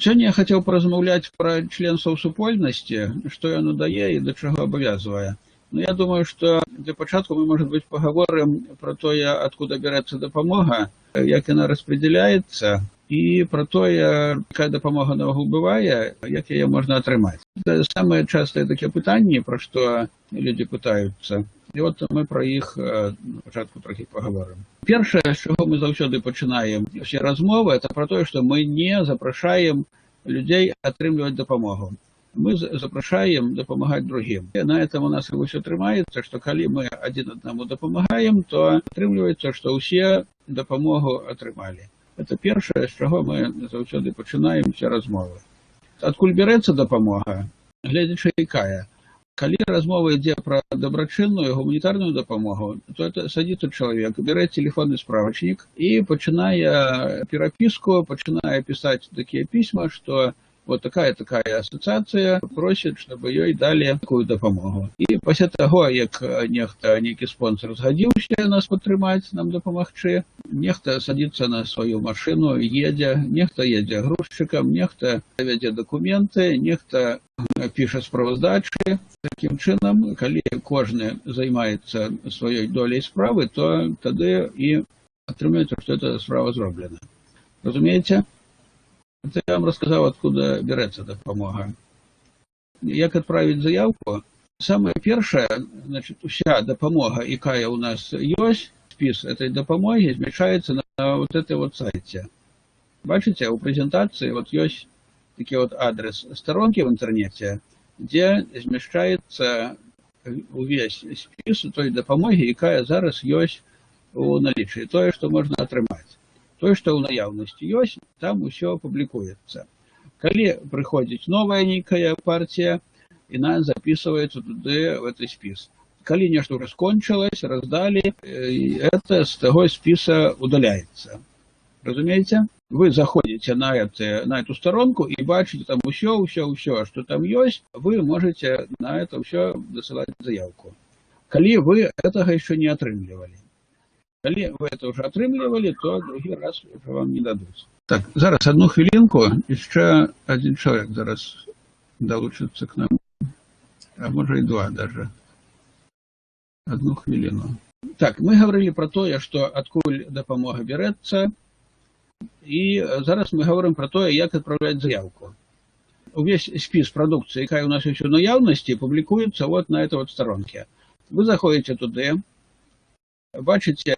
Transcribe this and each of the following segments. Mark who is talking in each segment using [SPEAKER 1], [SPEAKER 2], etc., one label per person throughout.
[SPEAKER 1] Сёння я хацеў паразмаўляць пра членства ў супольнасці, што яно дае і да чаго абавязвае. Ну, я думаю, што для пачатку мы, может быть, пагаворым пра тое, откуда бярэцца дапамога, як яна распределяецца, і пра тое, якая дапамога наогул бывае, як яе можна атрымаць. Это самыя частыя такія пытанні, пра што людзі пытаюцца. І вот мы пра іх на пачатку трохі пагаворым. Першае, з чаго мы заўсёды пачынаем усе размовы, это пра тое, што мы не запрашаем людзей атрымліваць дапамогу. Мы запрашаем дапамагаць другім. І на этом у нас і ўсё трымаецца, што калі мы адзін аднаму дапамагаем, то атрымліваецца, што ўсе дапамогу атрымалі. Это першае, з чаго мы заўсёды пачынаем усе размовы. Адкуль бярэцца дапамога? Гледзячы якая. Калі размова ідзе пра дабрачынную гуманітарную дапамогу, то это садіцца чалавек, бярэ тэлефонны справачнік і пачынае перапіску, пачынае пісаць такія пісьма, што вот такая-такая асацыяцыя просіць, чтобы ёй далі такую дапамогу. І пасля таго, як нехта, нейкі спонсор згадзіўся нас падтрымаць, нам дапамагчы, нехта садіцца на сваю машыну, едзе, нехта едзе грузчыкам, нехта вядзе дакументы, нехта піша справаздачы. Такім чынам, калі кожны займаецца сваёй доляй справы, то тады і атрымліваецца, што эта справа зроблена. Разумееце? Это я вам рассказал, откуда берется дапамога. Як отправить заявку? Самое першае, значит, уся дапамога, якая у нас ёсць, спіс этой дапамогі змяшчаецца на вот этой вот сайте. Бачыце, у прэзентацыі вот ёсць такі вот адрес старонкі в інтэрнэце, дзе змяшчаецца увесь спіс той дапамогі, якая зараз ёсць у наличии, тое, што можна атрымаць. Тое, што ў наяўнасці ёсць, там усё публікуецца. Калі прыходзіць новая нейкая партія, яна записывается туды, в этот спіс. Калі нешта уже скончылась, раздалі, это з таго спіса удаляется. Разумееце? Вы заходите на эту сторонку и бачыце там усё, усё, усё, что там ёсць, вы можете на это ўсё дасылаць заявку. Калі вы этого еще не атрымлівалі. Калі вы это уже атрымлівалі, то другі раз уже вам не дадуць. Так, зараз одну хвілінку, еще один человек зараз далучыцца к нам. А можа, и два даже. Одну хвіліну. Так, мы говорили про тое, что адкуль дапамога бярэцца, і зараз мы говорим про тое, як адпраўляць заявку. Увесь спіс прадукцыі, якая у нас ёсць у наяўнасці, публікуецца вот на этой вот сторонке. Вы заходите туды, бачыце,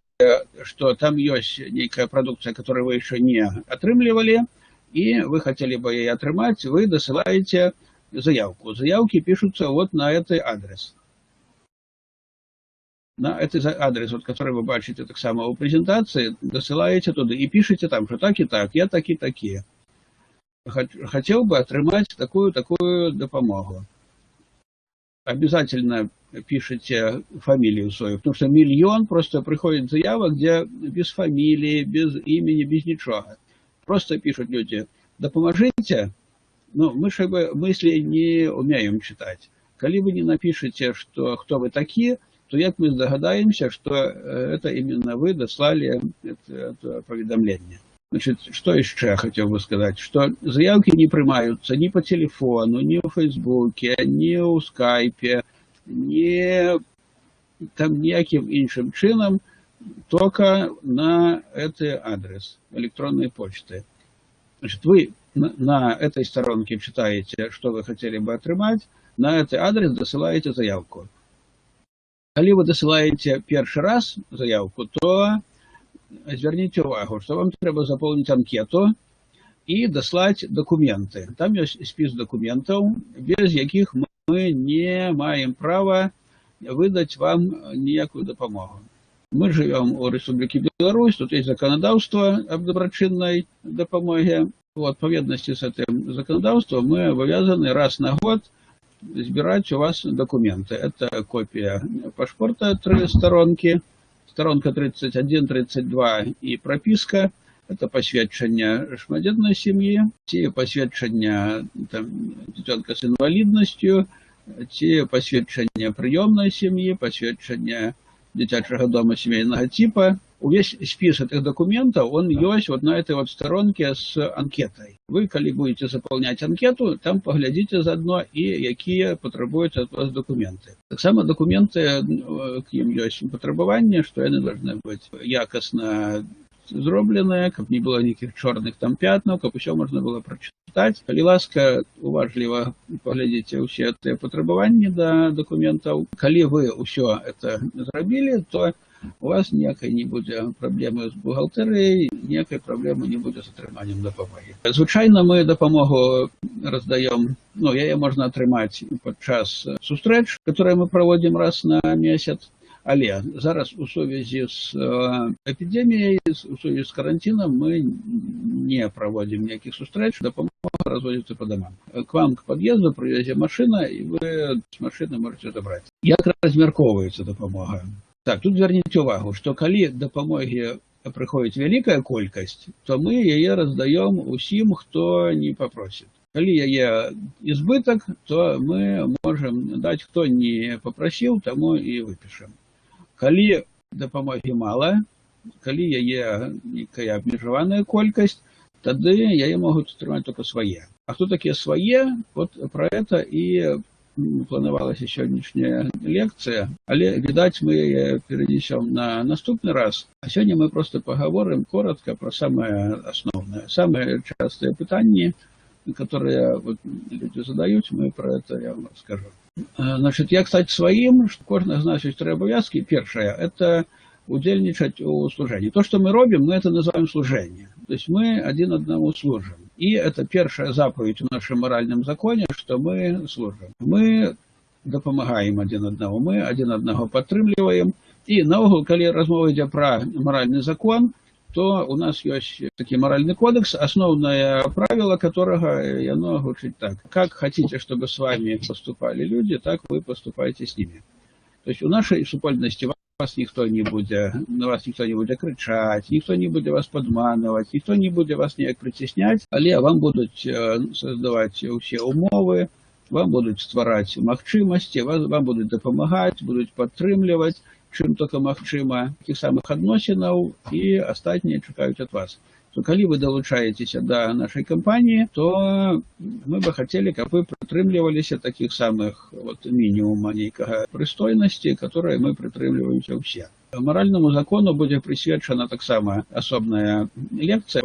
[SPEAKER 1] что там ёсць нейкая прадукцыя, которую вы еще не атрымлівалі, и вы хотели бы яе атрымаць, вы дасылаеце заявку. Заявки пишутся вот на этот адрес. На этот адрес, вот, который вы бачыце таксама у прэзентацыі, дасылаеце туды и пишете там, что так и так, я такі такі. Хотел бы атрымаць такую-такую дапамогу. Обязательно пишите фамилию свою, потому что миллион просто приходит заявок, где без фамилии, без имени, без ничего. Просто пишут люди: «Дапамажыце», но мы же мысли не умеем читать. Калі вы не напишете, что кто вы такие, то як мы здогадаемся, что это именно вы дослали это поведомление? Значит, что еще я хотел бы сказать, что заявки не прымаюцца ни по телефону, ни в Фейсбуке, ни ў скайпе, ни там ніякім іншым чынам, только на этот адрес электронной почты. Значит, вы на этой сторонке читаете, что вы хотели бы атрымаць, на этот адрес досылаете заявку. Калі вы дасылаеце першы раз заявку, то звярніце увагу, што вам трэба запоўніць анкету і даслаць дакументы. Там ёсць спіс дакументаў, без якіх мы не маем права выдаць вам ніякую дапамогу. Мы живем у Рэспубліцы Беларусь, тут есть заканадаўства аб дабрачыннай дапамоге. У адпаведнасці с этим заканадаўствам мы абавязаны раз на год збіраць у вас документы. Это копия пашпарта, три сторонки, сторонка 31, 32 и прописка. Это пасведчанне шматдзетнай сям'і, ці пасведчанне там, дзіцёнка з інваліднасцю, ці пасведчанне прыёмнай сям'і, пасведчанне дзіцячага дома сямейнага типа. Увесь спіс этих документов, он есть вот на этой вот сторонке с анкетой. Вы, калі будете заполнять анкету, там поглядите заодно и якія патрабуюцца от вас документы. Таксама документы, к ім ёсць патрабаванне, што яны должны быть якасна зробленыя, каб не было нейкіх чорных там пятнаў, каб усё можна было прачытаць. Калі ласка, уважліва паглядзіце ўсе тыя патрабаванні да дакументаў. Калі вы ўсё это зрабілі, то у вас ніякай не будзе праблемы з бухгалтэрыяй, ніякай праблемы не будзе з атрыманнем дапамогі. Звычайна мы дапамогу раздаём, ну, яе можна атрымаць падчас сустрэч, которые мы праводзім раз на месяц. Але зараз у сувязі з эпідэміяй, у сувязі з каранцінам мы не праводзім ніякіх сустрэч, дапамога разводзіцца па дамам. К вам к пад'езду прывязе машына, і вы з машыны можете забраць. Як размяркоўваецца дапамога? Так, тут звярніце увагу, што калі дапамогі прыходзіць вялікая колькасць, то мы яе раздаём усім, хто не папросіць. Калі яе избыток, то мы можам даць, хто не папрасіў, таму і выпішам. Калі дапамогі мала, калі яе нейкая абмежаваная колькасць, тады яе могуць атрымаць только свае. А хто такія свае, вот про это і планавалася сённяшняя лекцыя, але, відаць, мы яе перанесём на наступны раз. А сёння мы просто пагаворым коротко про самае асноўнае, самыя частыя пытанні, которые вот люди задаюць, мы про это я вам расскажу. Значит, як стаць сваім, кожны з нас ёсць тры абавязкі. Першае – это удзельнічаць у служэнні. То, что мы робім, мы это называем служение. То есть мы один одному служим. И это первая заповедь в нашем моральном законе, что мы служим. Мы дапамагаем один одному, мы один одного падтрымліваем. І наогул, калі размова ідзе пра маральны закон, то у нас ёсць такі маральны кодекс, асноўнае правило которого яно гучыць так: как хотите, чтобы с вами поступали люди, так вы поступайте с ними. То есть у нашай супольнасці вас ніхто не будзе, на вас ніхто не будзе крычаць, ніхто не будзе вас падманваць, ніхто не будзе вас неяк прыцісняць, але вам будуць создаваць усе умовы, вам будуць ствараць магчымасці, вам будуць дапамагаць, будуць падтрымліваць, чым только магчыма, такіх самых адносінаў і астатнія чакаюць ад вас. То калі вы далучаецеся да нашай кампаніі, то мы бы хацелі, каб вы прытрымліваліся такіх самых вот мінімума нейкага прыстойнасці, которые мы прытрымліваемся ўсе. Маральнаму закону будзе прысвечана таксама асобная лекцыя,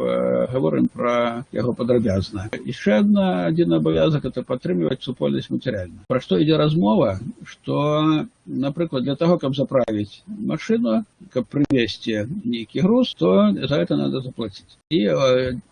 [SPEAKER 1] гаворым пра яго падрабязна. Яшчэ адзін абавязак – это падтрымліваць супольнасць матэрыяльна. Пра што ідзе размова, што, напрыклад, для таго, каб заправіць машыну, каб прывезці нейкі груз, то за это надо заплаціць. І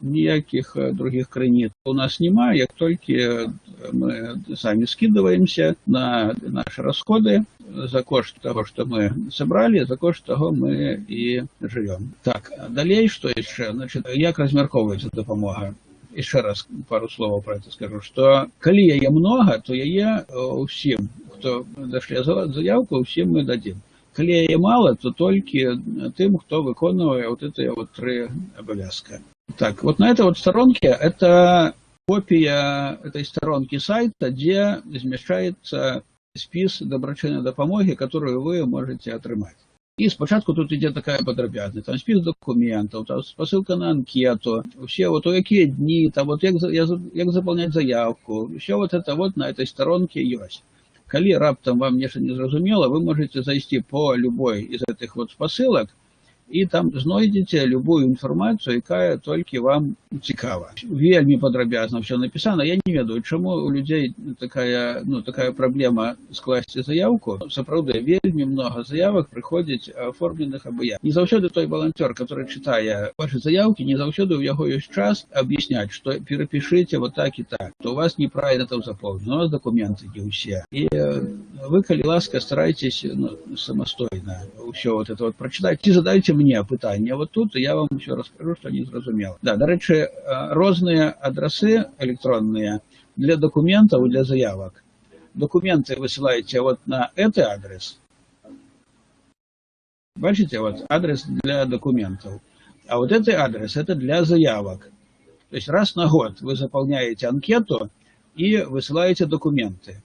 [SPEAKER 1] ніякіх другіх крыніц у нас няма, як толькі мы самі скидываемся на наши расходы за кошт того, что мы собрали, за кошт того мы и живем. Так, далей, что еще? Значит, як размяркоўваецца дапамога? Еще раз пару слов про это скажу, что калі яе много, то яе ўсім, хто дашле заявку, усім мы дадим. Калі яе мало, то толькі тым, хто выконвае вот это вот тры абавязка. Так, вот на этой вот сторонке, это копия этой сторонки сайта, где размещается спіс дабрачыннай дапамогі, которую вы можете атрымаць. І спачатку тут ідзе такая падрабязная, там спіс дакументаў, там спасылка на анкету, все вот у якія дні, там вот як запаўняць заявку, все вот это вот на этой сторонке ёсць. Калі раптам вам нешта не зразумела, вы можете зайсці по любой из этих вот спасылак і там знойдзеце любую інфармацыю, якая толькі вам цікава. Вельмі падрабязна все напісана. Я не ведаю, чаму у людзей такая, ну, такая праблема скласці заявку. Сапраўды, вельмі много заявак прыходзіць аформленых абы як. Не заўсёды той валанцёр, который чытае ваши заявкі, не заўсёды ў яго ёсць час объяснять, что перапішыце вот так и так, то у вас неправильно там заполнено, у вас документы не ўсе. І вы, калі ласка, старайтесь, ну, самастойна ўсё вот это вот прочитать. Ці задайте мне пытанне вот тут, я вам все расскажу, что не зразумела. Да, дарэчы, розныя адрасы электронныя для документов и для заявок. Документы высылаете вот на этот адрес. Бачыце, вот адрес для документов. А вот этот адрес – это для заявок. То есть раз на год вы заполняете анкету и высылаете документы.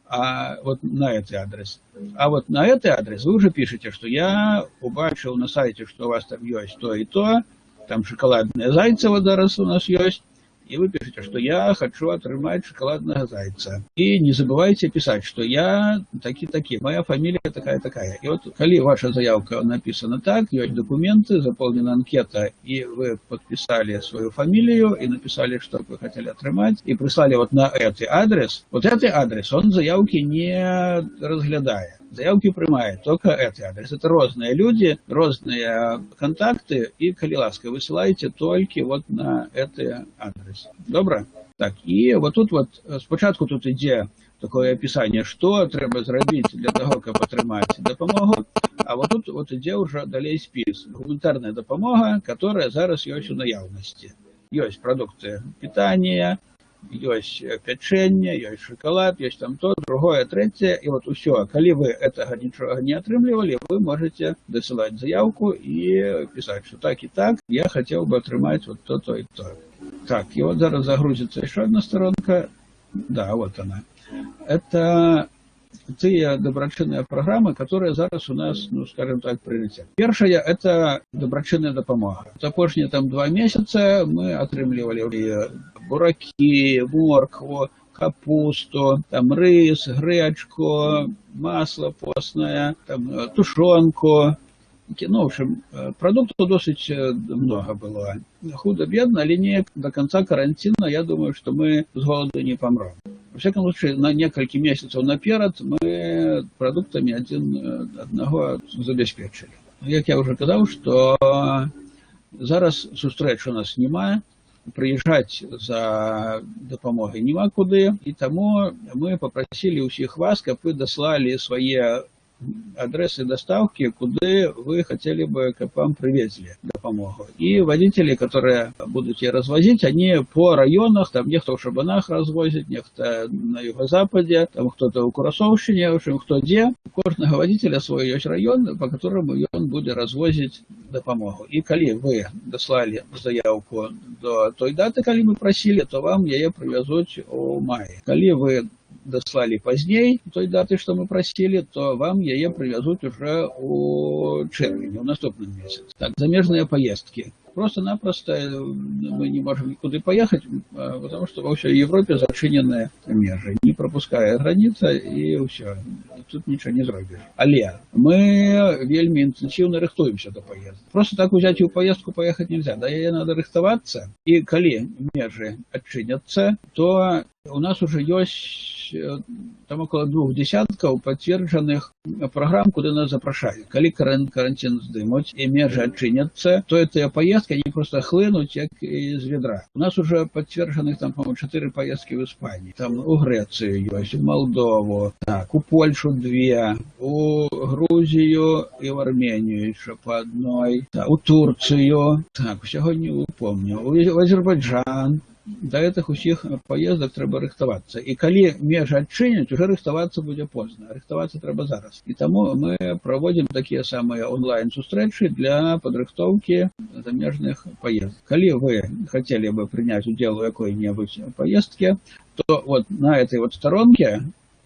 [SPEAKER 1] А вот на этот адрес. А вот на этот адрес вы уже пишете, что я убачыў на сайте, что у вас там есть то и то, там шоколадные зайцы вот зараз у нас есть, и вы пишете, что я хочу атрымаць шоколадного зайца. И не забывайте писать, что я такі-такі, моя фамилия такая-такая. И вот, калі ваша заявка написана так, есть документы, заполнена анкета, и вы подписали свою фамилию и написали, что вы хотели атрымаць, и прислали вот на этот адрес, вот этот адрес, он заявки не разглядае. Заявки прымае только этот адрес. Это розные люди, розные контакты, и, калі ласка, высылайте только вот на этот адрес. Добра? Так, і вот тут вот спачатку тут ідзе такое описание, што трэба зрабіць для того, каб атрымаць дапамогу, а вот тут вот ідзе ўжо далей спіс. Гуманітарная дапамога, которая зараз ёсць у наяўнасці. Ёсць продукты питания, ёсць пячэнне, ёсць шоколад, ёсць там то, другое, третье, и вот усё. Калі вы этого нічога не атрымлівалі, вы можете дасылаць заявку і писать, что так и так, я хотел бы атрымаць вот то, то и то. Так, и вот зараз загрузится еще одна сторонка. Да, вот она. Это тыя дабрачынныя праграмы, которые зараз у нас, ну, скажем так, прыярытэт. Першая — это дабрачынная дапамога. За апошнія там 2 месяца мы атрымлівалі буракі, моркву, капусту, там рыс, грэчку, масло постное, там тушенку. Ну, в общем, продуктов досыць много было. Худо-бедно, але не до конца карантина, я думаю, что мы с голоду не помрем. Во всяком случае, на некалькі месяцаў наперад мы продуктами один аднаго забяспечылі. Як я уже казаў, что зараз сустрэч у нас няма, прыязджаць за дапамогай няма куды, і таму мы попросили ўсіх вас, каб вы даслалі свае адрэсы доставки, куды вы хотели бы, каб вам привезли дапамогу. И водители, которые будут ее развозить, они по районах, там нехта ў Шабанах развозит, нехта на юго-западе, там кто-то ў Курасоўшчыне, в общем, кто где. У кожнага водителя свой есть район, по которому ён будзе развозить дапамогу. И калі вы даслалі заявку до той даты, калі мы просили, то вам яе привезут у маі. Калі вы даслалі пазней той даты, что мы просили, то вам яе привезут уже у чэрвені, у наступным месяце. Так, замежныя поездки. Просто-напросто мы не можем никуда поехать, потому что во всей Европе зачыненыя межы, не пропускае граница, и все. Тут ничего не зробіш. Але мы вельмі інтэнсіўна рыхтуемся до поездки. Просто так взять и ў поездку поехать нельзя. Да яе надо рыхтавацца. И калі межы адчыняцца, то у нас уже есть там около двух десяткаў пацверджаных праграм, куды нас запрашаюць. Калі карантин здымуць і межы адчыняцца, то гэтыя поездки, они просто хлынуць як из ведра. У нас уже пацверджаных там, по-моему, четыре поездки в Испании. Там у Грэцыю ёсць, у Молдову, так, у Польшу две, у Грузию и в Армению еще по одной, да, у Турцию, так, усяго не помню, у Азербайджан. До этих усіх поездок трэба рыхтавацца. І калі межы адчыняць, уже рыхтавацца будзе позна. Рыхтавацца трэба зараз. І таму мы праводзім такія самыя онлайн-сустрэчы для падрыхтоўкі замежных поездок. Калі вы хотели бы принять удзел у якой-небудзь поездке, то вот на этой вот сторонке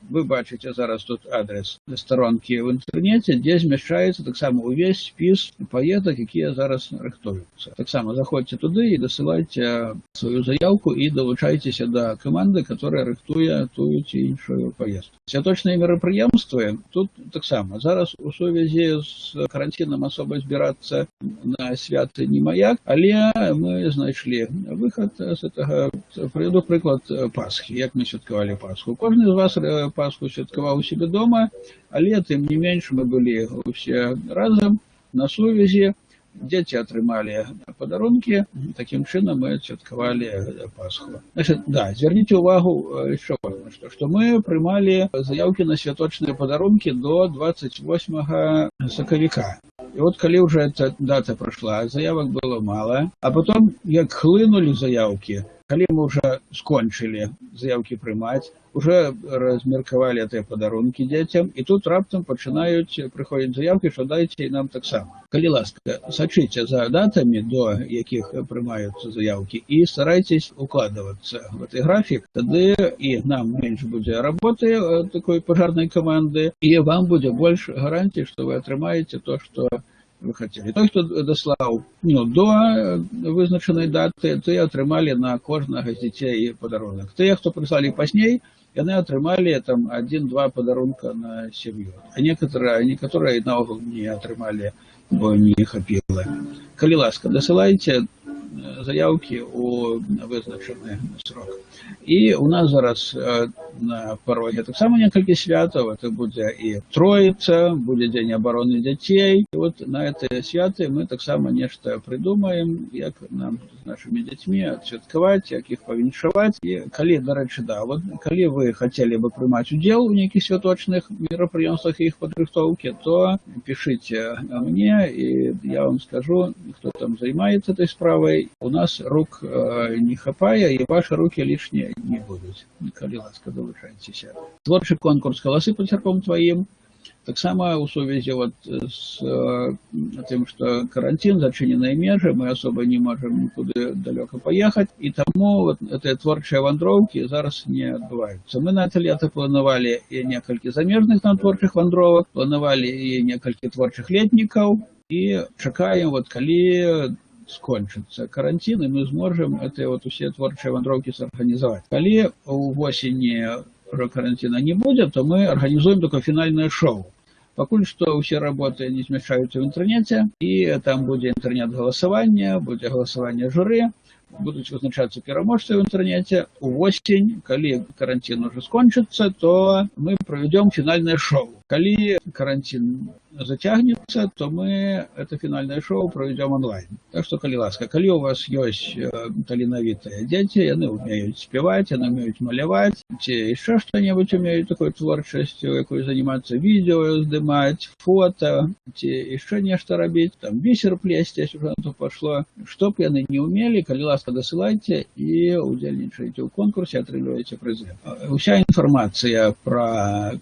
[SPEAKER 1] вы бачыце зараз тут адрес старонкі ў інтэрнэце, дзе змяшчаецца таксама увесь спіс паездак, якія зараз рыхтуюцца. Таксама заходзьце туды і дасылайце сваю заявку і далучайцеся да каманды, которая рыхтуе тую ці іншую паездку. Святочныя мерапрыемствы тут таксама зараз у сувязі з каранцінам асоба збірацца на святы няма як, але мы знайшлі выхад з этого. Прыведу прыклад Пасхі, як мы святкавалі Пасху. Кожны з вас Пасху святкаваў у сябе дома, але тым не менш мы былі ўсе разам на сувязі, дзеці атрымалі падарункі, такім чынам мы святкавалі Пасху. Значит, да, звярніце увагу еще вот на что, что мы прымалі заявкі на святочныя падарункі до 28 сакавіка. И вот калі уже эта дата прошла, заявок было мало, а потом як хлынули заявки, Калі мы уже скончылі заявкі прымаць, уже размеркавалі тыя падарункі дзецям, і тут раптам пачынаюць прыходзіць заявкі, што дайце і нам таксама. Калі ласка, сачыце за датамі, до якіх прымаюцца заявкі, і старайтесь укладываться в гэты графік, тады і нам менш будзе работы, такой пожарной команды, і вам будзе больш гарантій, што вы атрымаеце то, што вы хотели. Той, хто даслаў, ну, до вызначанай даты, тыя атрымалі на кожнага з дзяцей падарунак. Тыя, хто прыслалі пазней, яны атрымалі там адзін-два падарунка на сям'ю. А некаторыя наогул не атрымалі, бо не хапіла. Калі ласка, дасылайце заявкі у вызначаны срок. І у нас зараз на пароге таксама некалькі святаў, это будзе і Троіца, будзе Дзень абароны дзяцей. І вот на гэтыя святы мы таксама нешта прыдумаем, як нам з нашымі дзецьмі адсвяткаваць, як іх павіншаваць. І калі, дарэчы, да, вот, калі вы хацелі бы прымаць удзел у нейкіх святочных мерапрыемствах і іх падрыхтоўкі, то пішыце мне, і я вам скажу, хто там займаецца этой справай. У нас рук не хапае, і ваши руки лишние не будуць. Калі ласка, далучайцеся. Творчы конкурс «Галасы пад сярпом тваім» таксама ў сувязі вот з тым, што каранцін, зачыненыя межы, мы особо не можам нікуды далёка паехаць, і таму вот гэтыя творчыя вандроўкі зараз не адбываюцца. Мы на это лета планавалі і некалькі замежных там творчых вандровак, планавалі і некалькі творчых летнікаў, і чакаем, вот калі скончыцца каранцін, і мы зможам гэтыя вот усе творчыя вандроўкі сарганізаваць. Калі ў восені ўжо каранціна не будзе, то мы арганізуем такое фінальнае шоу. Пакуль што ўсе работы не змяшчаюцца ў інтэрнэце, і там будзе інтэрнэт-галасаванне, будзе галасаванне журы, будуць вызначацца пераможцы ў інтэрнэце. Увосень, калі каранцін уже скончыцца, то мы правядзём фінальнае шоу. Калі каранцін зацягнецца, то мы это фінальнае шоу правядзём онлайн. Так што, калі ласка, калі у вас ёсць таленавітыя дзеці, яны умеюць спяваць, яны умеюць маляваць, ці яшчэ што-небудзь умеюць, такой творчасцю, якой заниматься, відэо здымаць, фото, ці яшчэ нешта рабіць, там бісер плесці, если уже на то пошло. Што б яны не умелі, калі ласка, дасылайце і удзельнічайце ў конкурсе, атрымліваеце прызы. Уся інфармацыя пра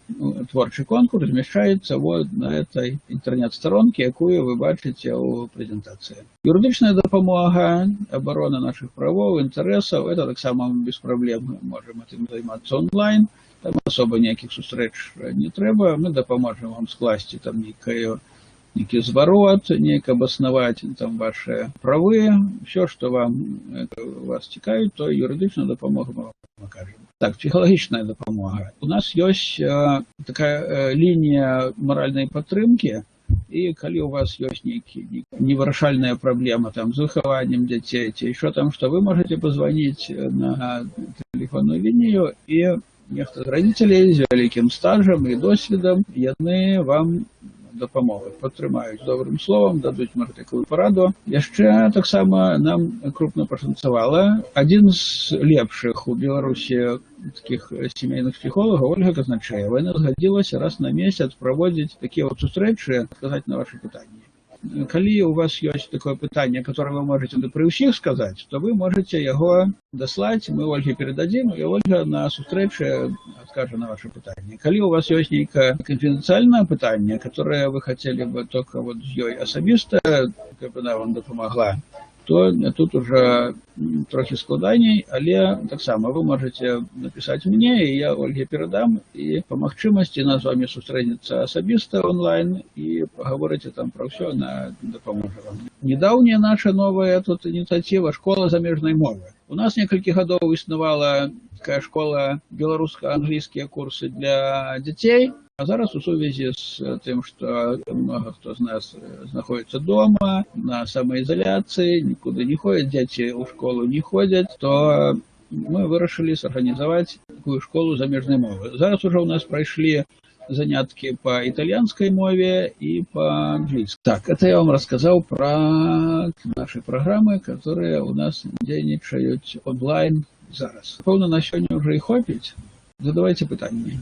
[SPEAKER 1] творчы конкурс змяшчаецца вот на этой інтэрнэт-старонке, якую вы бачыце ў прэзентацыі. Юрыдычная дапамога, абарона нашых правоў, інтарэсаў, это таксама мы без праблем можам этим займацца онлайн. Там особо ніякіх сустрэч не трэба. Мы дапаможам вам скласці там нейкі зварот, неяк абаснаваць там ваши правы, все, что вас цікавіць, то юрыдычную дапамогу мы вам акажем. Так, псіхалагічная дапамога. У нас ёсць такая лінія маральнай падтрымкі, і калі у вас ёсць нейкі невырашальная праблема там з выхаваннем дзяцей ці еще там што, вы можете позвонить на тэлефонную лінію, і нехта з родителей з вялікім стажам і досведам, яны вам дапамогуць, падтрымаюць добрым словам, дадуць, можа, такую параду. Яшчэ таксама нам крупна пашанцавала: адзін з лепшых у Беларусі таких сямейных псіхолагаў, Ольга Казначаева, яна згадзілася раз на месяц праводзіць такія вот сустрэчы, адказаць на ваши пытанні. Калі у вас ёсць такое пытанне, которое вы можете пры ўсіх сказаць, то вы можете яго даслаць, мы Ольге перададзім, і Ольга на сустрэчы адкажа на ваше пытанне. Калі у вас ёсць нейкае канфідэнцыяльнае пытанне, которое вы хотели бы только вот з ёй асабіста, каб она вам дапамагла, то тут уже трохі складаней, але таксама вы можете написать мне, і я Ольге перадам, і па магчымасці яна з вами сустрэнецца асабіста онлайн і пагаворыце там пра ўсё, она дапаможа вам. Недаўняя наша новая тут ініцыятыва — школа замежнай мовы. У нас некалькі гадоў існавала такая школа, беларуска-англійскія курсы для дзяцей. А зараз у сувязі з тым, што многа хто з нас знаходіцца дома на самаізаляцыі, нікуды не ходзяць, дзеці ў школу не ходзяць, то мы вырашылі сарганізаваць такую школу замежнай мовы. Зараз уже у нас прайшлі заняткі по итальянской мове и по-английски. Так, это я вам рассказал про наши программы, которые у нас дзейнічаюць онлайн зараз. Пэўна, на сёння уже і хопіць. Задавайте пытанні.